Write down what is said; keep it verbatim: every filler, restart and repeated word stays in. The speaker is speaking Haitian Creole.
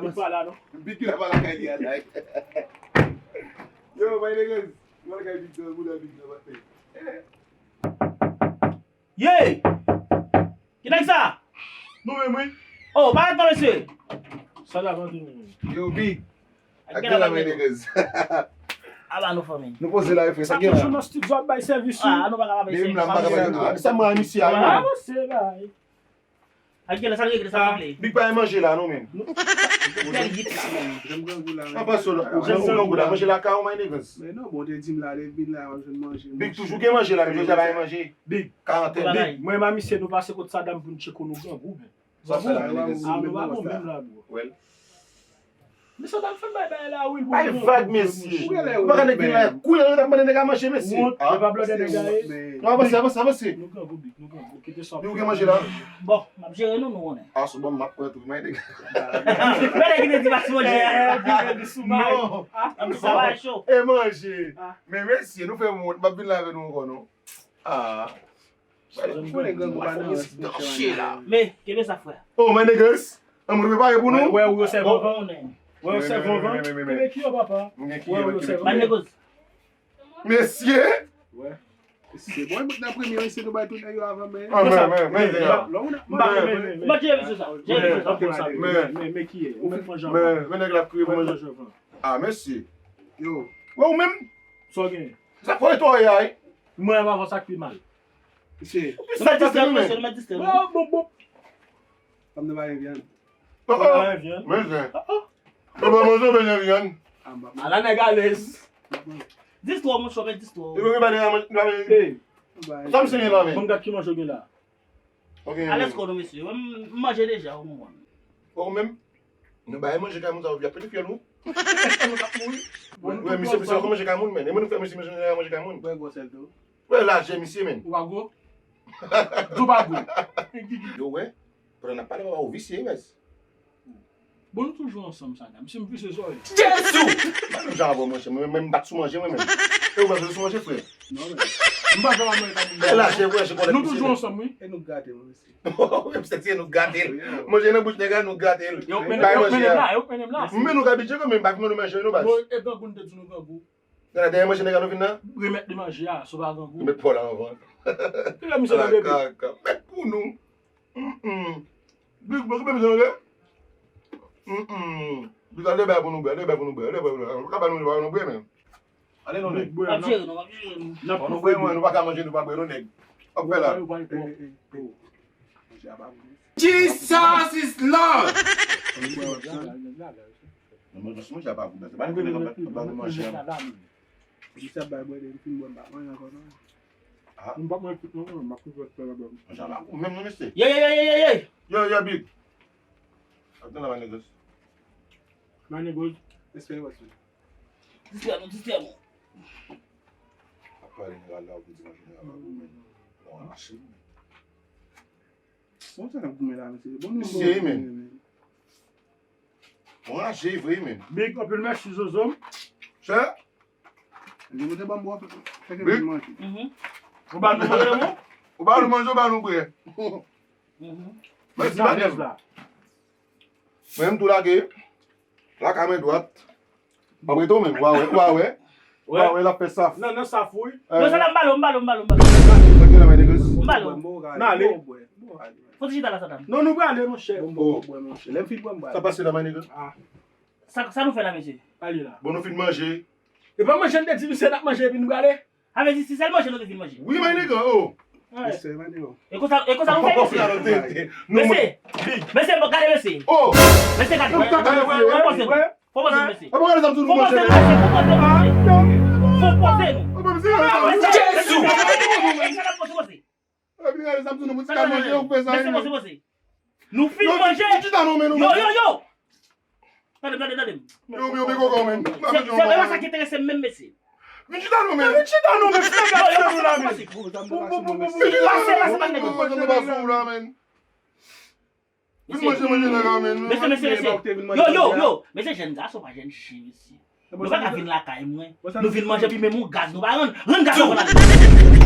Big pa la, non? Big la pa lakay li a, like. Yo, my niggas. Mwen lakay Big Dog, mwen lakay Big Dog, what the? Ye! Ki nèg sa? Nou menm, wi. Oh, pa ret non, mesye. Sa la, vann nou menm. Yo, Big. Ak gen la, my niggas. Aba nou fanmi. Nou poze la, frè, sa gen la. Toujou nan studio ap bay sèvis, wi. Ah, nou pa ka bay sèvis. Sa mwen misye a, wi. Avanse, bay. Ak gen la, sa gen, sa vle. Big pa manje la, non, menm. Bèl yit la. An pase la, ou gen ou grangou la, manje la ka ou, my niggas. Men non, bon, te di m la, lè vin la, mwen jwenn manje. Big toujou gen manje la, men jodi a pa gen manje. Big. Karantèn. Big, mwen e misye nou pase kot Sadam pou n tcheke nou grangou, men. Sa fè la, nèg. Ah, nou pa bon menm la, bro. Well. Men Sadam fè bay bay la, wi, bro. Bay vag, mesye. Ou pa ka nèg vin la, kounye a yo t ap mande nèg a manje, mesye. Wont, e pa blòdè nèg la ye. Non, avanse, avanse, avanse. Nou grangou, Big, nou grangou. Kite sa. Big, ou gen manje la? Bon, m ap jere nou, nou konnen. Ah, sou bon, m ap pran tou, my nigga. Men nèg ki te di pa ti manje. Big, Big sou may. Non. Ah, sa va cho. E manje. Men mesye, nou fè m wont, m ap vin la avè nou ankò, non. Ah. Men, kenbe sa, frè. Oh, my niggas. An moun prepare pou nou. Wè, ou yo sèvan van. Wè, ou sèvan van. Kenbe ki yo, papa. Wè, ou yo sèvan van. My niggas. Mesye. Wè. Se bon, nan premye, se nou bay tout nèg yo avan, men. Ah, men, men, men, men. Mwen, mwen, mwen, mwen. Mwen, mwen, mwen, mwen. Men, men, men, ki ye? Ou mèt pran jan. Men, men, nèg la ap kriye pou manje. Ah, mesye. Yo. Wè, ou menm? Sa w gen? Sa fò etwaye a, wi. Mwen, m avanse ak pi mal. Mesye. Ou pi sòt pase nou menm. Bon, bon, bon. Fòm nan pa gen vyann. Oh, oh. Men zen. Ou pa manje, ou pa gen vyann. Ala nèg alèz. Distro, monchè, men distro. Ou pa gen vyann, ou pa gen. Sa misye gen la, men. Bon, gad ki manje w gen la. Ok. Alèz kò nou, mesye. Mwen, m manje deja, ou konprann. Ou menm? Nou bay manje kay moun sa yo, y ap pete fyèl ou. Èske nou t ap mouri? Wè, misye, misye pa manje kay moun, men. E mwen nou fè misye manje kay moun. Wè, gwosè l tou. Wè, lajè misye, men. Ou pa gwo? Di w pa gwo. Yo, wè. Pandan n ap pale, papa, ou visye, wi, mès. Bon, nou toujou ansanm, sa, misye, m visye sou li. Jezi! M pa menm jan avè w, monchè. Mwen menm, m bat sou manje, mwen menm. E ou pa sou manje, frè? Non, men. M pa janm ap manje kay moun. E lajè, frè, se kòlèt misye. Nou toujou ansanm, wi. E nou gate, mwen, mesye. Wi, m santi nou gate l. Manje nan bouch nèg la, nou gate l. Bay manje a. Men nou ka bidye kanmenm, pa vin nou manje, nou baz. Bon, e grangou, nou te di nou grangou. Gade dèyè manje nèg la nou vin nan. Remèt li manje a, si w pa grangou. Remèt pa w la anvan. Ki lè misye nan depi? Kaka. Mèt pou nou. Mm, mm. Big Bro, ki menm jan w ye? Mm, mm. Big, al de bè pou nou bwè, al de bè pou nou bwè, al de bè pou nou bwè. Ou ka ba nou bwè, nou bwè, men. Ale non, nèg. M ap jere nou, m ap jere nou. Bon, nou bwè, nou pa ka manje, nou pa bwè, non, nèg. Ap fè la. Jesus is Lord! Nan manje sou manje a pa vou, men se pa nou ki nèg ap ba nou manje an. Di sa bay bwè de, m fin bwè, m pa manje ankò non. Ah. M pa manje tout non, m ap toujou fè la bwè. Manje a pa vou menm non, mesye. Ye, ye, ye, ye, ye, ye! Yo, yo, Big. Ap tann la, my niggas. My niggas. Respè, respè. Distrè nou, distrè nou. Ap pale nèg la, ou di manje nèg la pa goumen. Bon, mache. Bon, sa n ap goumen la, mesye. Bon, nou mesye, men. Bon, raje vre, men. Big, anpil mèsi, Zozo. Chè? Li mete ban m bò, fè ke vin manje. Ou ba nou manje, non? Ou ba nou manje, ou ba nou bwè. Mèsi, pa dèm. Mwen, m tou lage. Lakay mwen dwat. Mwen tou menm, w a wè, w a wè. W a wè, l ap fè saf. Nan, nan saf, wi. Non, sa la, m balo, m balo, m balo, m balo. Tranquille, my niggas. M balo. N ale. Fò ti chita la, Satan. Non, nou prale, monchè. Bon, bon, bon, monchè. Lè m fin pran m bal. Sa pase la, my nigga? Ah. Sa, sa nou fè la, mesye? Ale la. Bon, nou fin manje. E pa manje, n te di misye n ap manje epi nou prale? A vle di, se sèl manje nou te fin manje. Wi, my nigga, oh. Respè, my nigga. E konsa, e konsa nou fè, mesye? Mesye, mesye, bon, gade, mesye. Oh. Mesye, gade. Fò poze nou, mesye. Fò poze nou, mesye. Fò poze nou, mesye. Fò poze nou. Mesye, mesye, mesye, mesye, poze, poze. Epi gade sa m di nou, pou ti ka manje, ou fè sa, mesye, poze, poze. Nou fin manje. Yo, yo, yo. Tande m, tande m, tande m. Yo, yo, men koko, men. Se, se pa sa ki enterese m menm, mesye. Vin chita non, men. Vin chita non, men. Fè gade nou la, men. Pase la, se pa nèg. Vin manje, manje nèg la, men. Mesye, mesye, mesye. Yo, yo, yo. Mesye, jèn gason pa jèn chen, mesye. Nou pa ka vin lakay mwen. Nou vin manje, pi menm yon gaz nou pa rann. Rann gaz nou pa rann.